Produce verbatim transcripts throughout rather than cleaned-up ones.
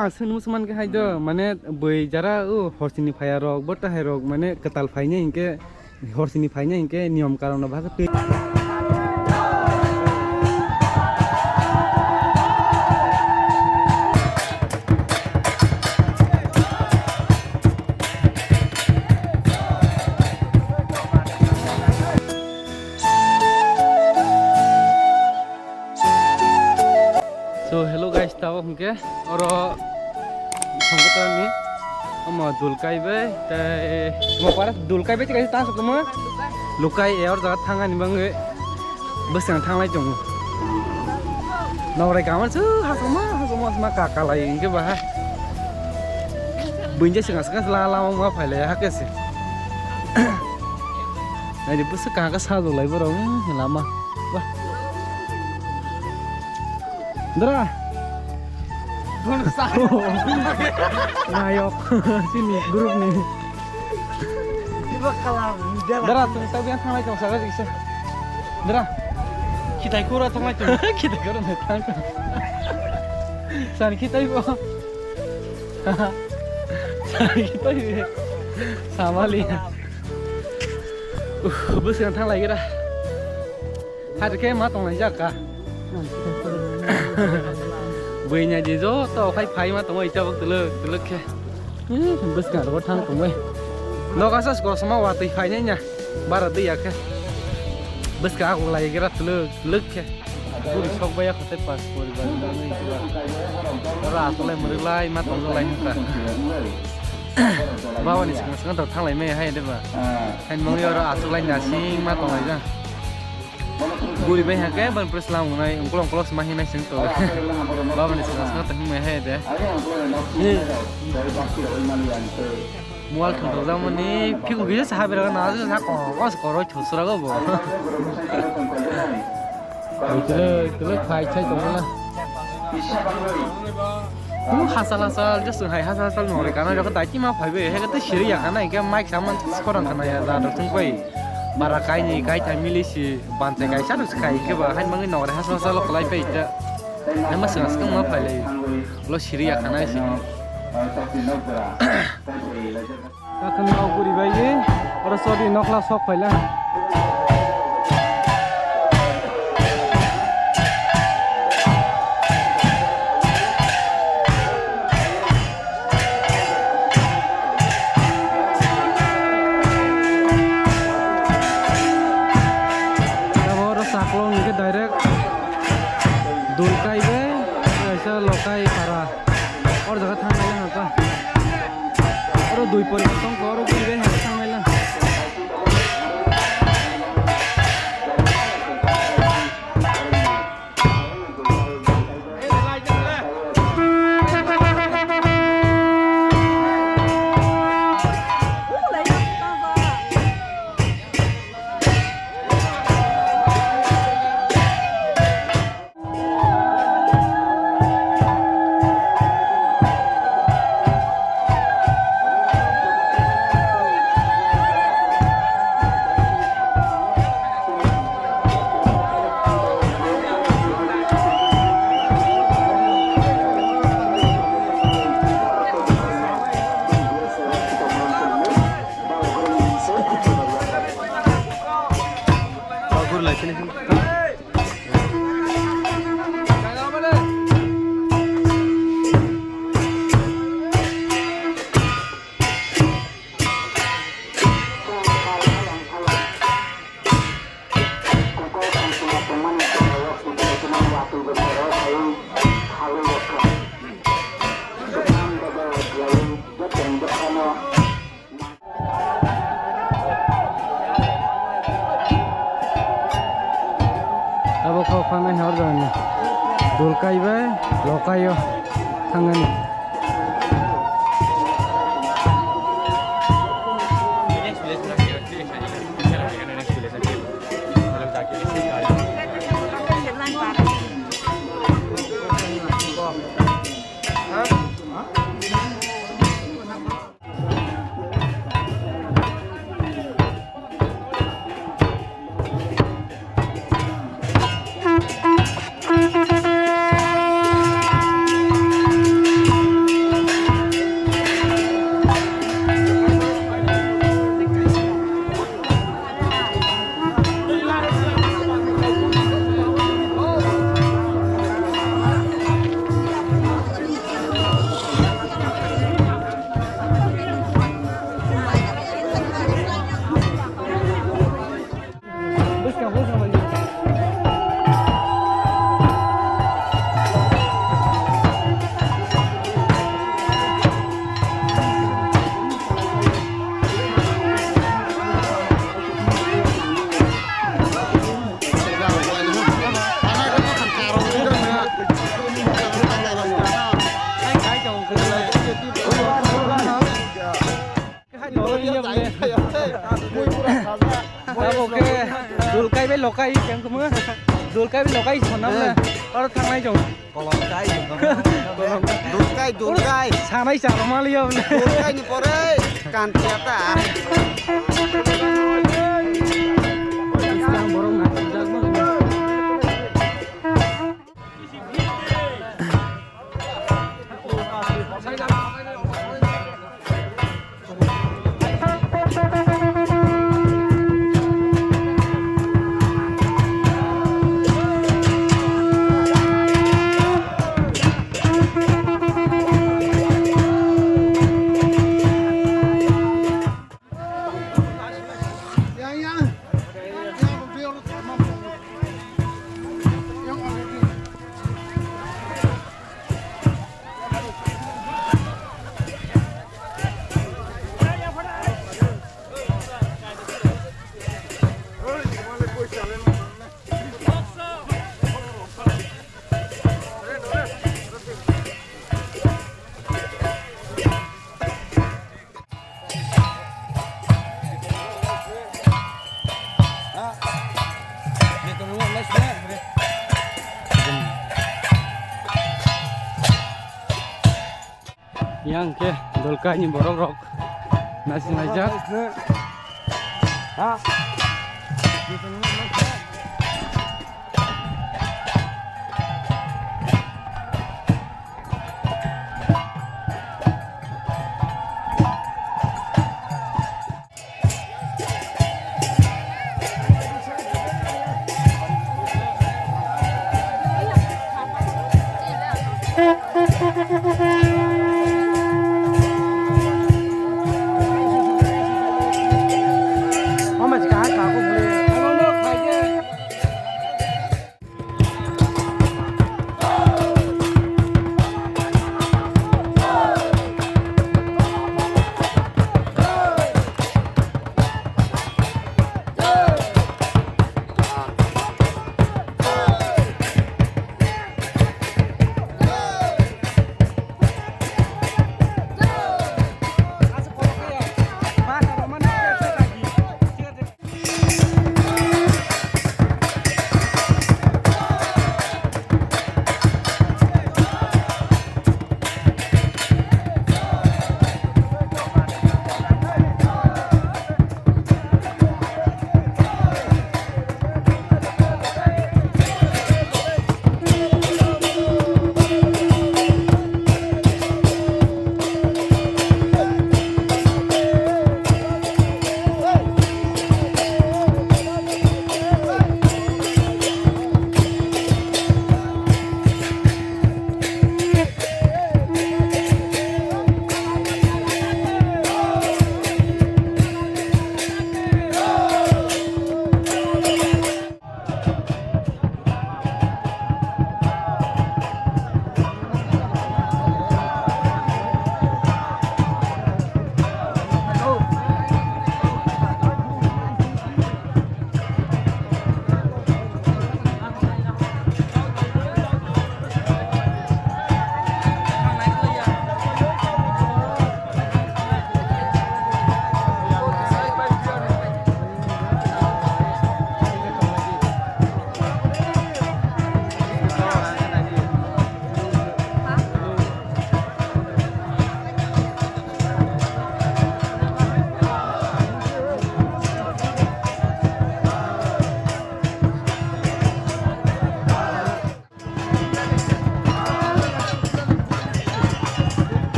Ang swngmung swngman khe hai do, mane bui jara o horsini phaiya rok, bo tahai rok, mane kwtal phainai hinkhe, horsini phainai hinkhe niyom karon no bahai khe twi. So, hello guys, tabok hwnkhe oro thangkhe tani omo dul kaibai tei omo para dul kaibai tei kaisa ta sokmo lukai e or jaga thangani bangwi bwswng thanglai tongo. Nokrai kamal su hasongma hasongma sma kakalai hwnkhe baha buinja swkang swkang la lama ma phailai hakhe se. Naidi bwswk kaham khe sajwk lai borok, hmm, lama. Bah. Dra. Nayok. Sini group ni. Dra, tong tabi yang thanglai tong saga kisa. Dra. Khitai kura thanglai tong. Khitai kura na thang. San khitai bo. San khitai bo. Samali. Uh, bwswng thanglai gira. Hari khe ma tonglai jak ka. Buina di joto khai phai ma tongo ita bok tuluk tuluk khe. Eh, bwswng ro thang tongwi. Noka sa sko sama watwi phainai nya. Bara twi ya khe. Bwswng ago lai gira tuluk tuluk khe. Buri sok baya khate pas poribar nangwi ita. Ora asolai murulai ma tonglai hwnka. Baba ni swkang swkang thanglai mai hai de ba. Hain mangwi oro asolai nasing ma tonglai ja. Buri bai hake ban pres lam nai ungkol ungkol sma hinai sing to. Baba ni swkang swkang tong mai hai de. Mual thung thung jamani phikung kisa sa habera na sa ko ko koroi thusura go bo. Tele tele khai chai tong na. Hum hasal hasal just hai hasal hasal nori kana joko dai ma phai be he ta siri ya kana ke mic saman khorang kana ya da dok thung koi. Bara kaini kai thai mili si banchai kaisa rw swkha hinkhe ba hain mangwi nokre hasma salo kwlai pai ta. Haima swkang swkang ma phailai. Lo siri ya khana sini. Kakhwng nok guri bai oro sori nokla sok phaila. Abo oro saklong hwnkhe direct Dulkai bai kaisa Lokai para. Or jaga thang nai lang ka. Oro dui pori tong ko oro guri bai thang nai lang. Abo kok phanai hor jani. Dulkai bai Lokai o thangani. Abo khe dulkai bai lokai, yang kemu dulkai bai lokai sonam na, aro thangnai jong. Kolomkai, kolomkai. Dulkai, dulkai. Sanai charo mali ya. Dulkai ni pore kantiata. Yang ke dulkai ni borok rok naising laijak.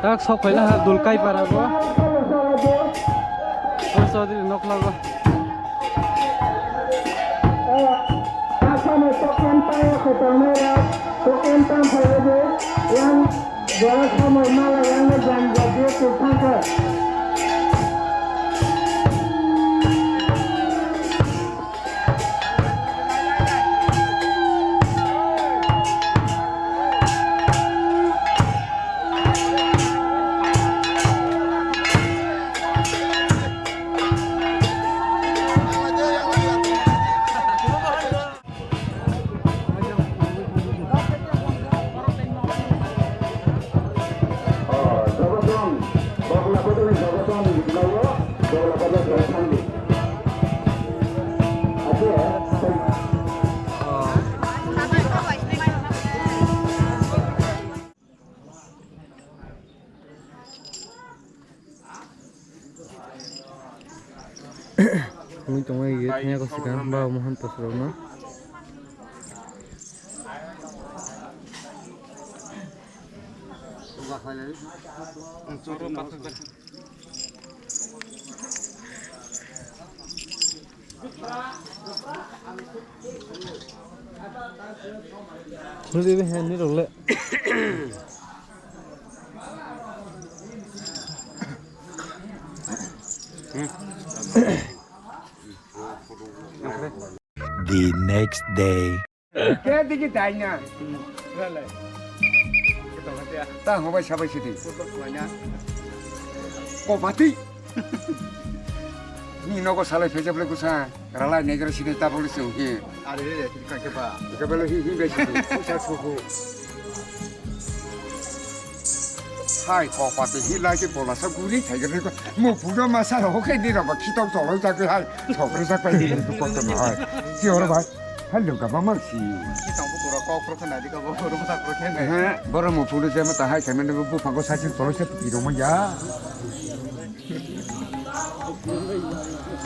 Tak sok phaila ha Dulkai para go. O Chaudhary nokla go. Wng tongmani gate thangya kok swkang ba Mohan Tosh rokno. Nudi be hen ni role. The next day. Ke digi daina. Rale. Ta hobai sabai sidi. Ko pati. Ni nogo salai phejap le kusa. Ralai negra sidi ta boli se uhi. Are re, ka ke ba. Ke belo hi hi be sidi. Kusa suku. Hai, ko pati hi lai ke bola sa guri thai gele ko. Mo pudo masa ho ke ni raba khitau toloi ta ke hai. Thokre sa pai ni ko to hai. Ki oro bai. Hai lungka bangma si. Ki tong bu kura kok pro khna di ka bo ro sa pro khen. He, boro mo phuru je ma ta hai khen ne bu phango sa chin tolo se pi ro ma ya.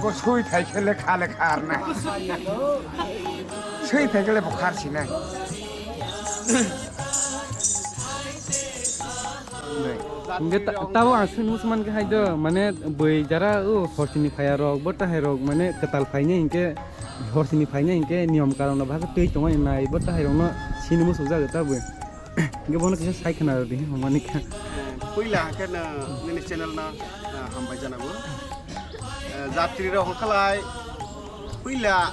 Bo sui thai khe le kha le khar na. Sui thai khe le bo khar si na. Hingke ta-, tabo ang sini musuman ke hai do, mane boi jara o horsini phaya rok, bo tahai rok, mane ketal phainai hingke horsini phainai hingke niyom karon no bahai twi tongoi nai, bo tahai rok no sini musuk jago ta boi. Hingke bono kisa sai khna rw di, mani kha. Puila hingke no nini channel no, ah, hambai jana bo. Eh, jatri rok hingke lai puila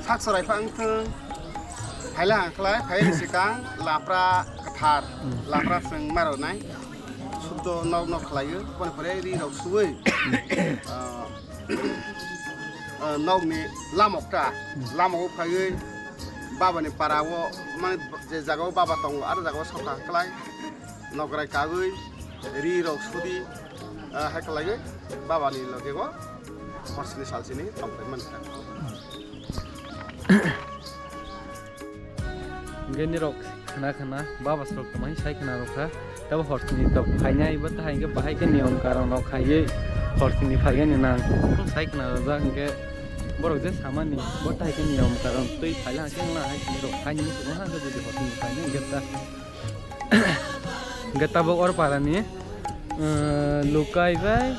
sak sorai phang thung. Phaila hingke lai, phai ni sikang lapra kathar, lapra seng maro nai. Suddo nok nok khlaiyo, boni pore ri rok suwi, ah, ah, nokni lamok ta, lamok o phaiwi babani para o, mane je jaga o baba tongo, aro jaga o sokha klai, nokrai kagwi, ri rok sudi, ah, hai khlaiwi babani loge o horsini salsini tongpai mankha. Hingke nirok khna khna baba srok tongmani sai khna rok kha. Tabo horsini tok phainai bo tahai hingke bahai khe niyom karon rok khaiwi horsini phaigani nang sai khna rojak hingke borok je samani bo tahai khe niyom karon twi phaila hingke wngna hai sini rok phaini muchungo hangke jodi horsini phainai hingke ta. Hingke tabok or parani, eh, Lukai bai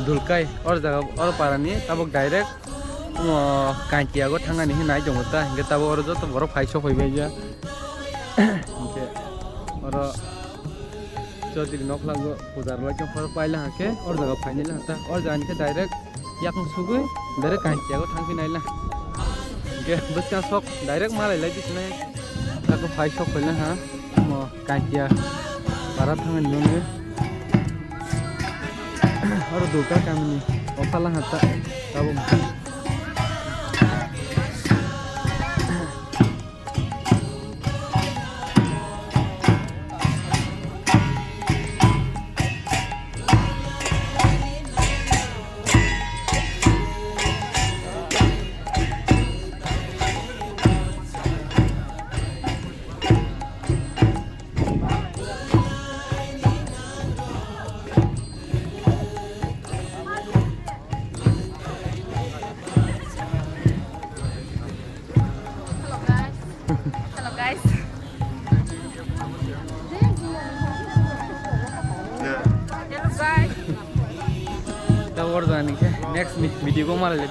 Dulkai or jaga or parani tabok direct, o, Kantiyago thangani hinwi nai tongo ta. Hingke tabok oro joto borok phai sok phai bai ya. Hingke oro Chaudhary nokhlago puja rwlai tong phoro paila hingke or jaga phainai la ta. Or jaga hingke direct yakung sugwi direct Kantiyago thangphi naila. Hingke bwskang sok direct malai lai bisinai. Tako phai sok paila ha. Mo Kantiya para thangani nungwi. Oro Dulka kamini okhala ha ta tabuk. Next video o malai.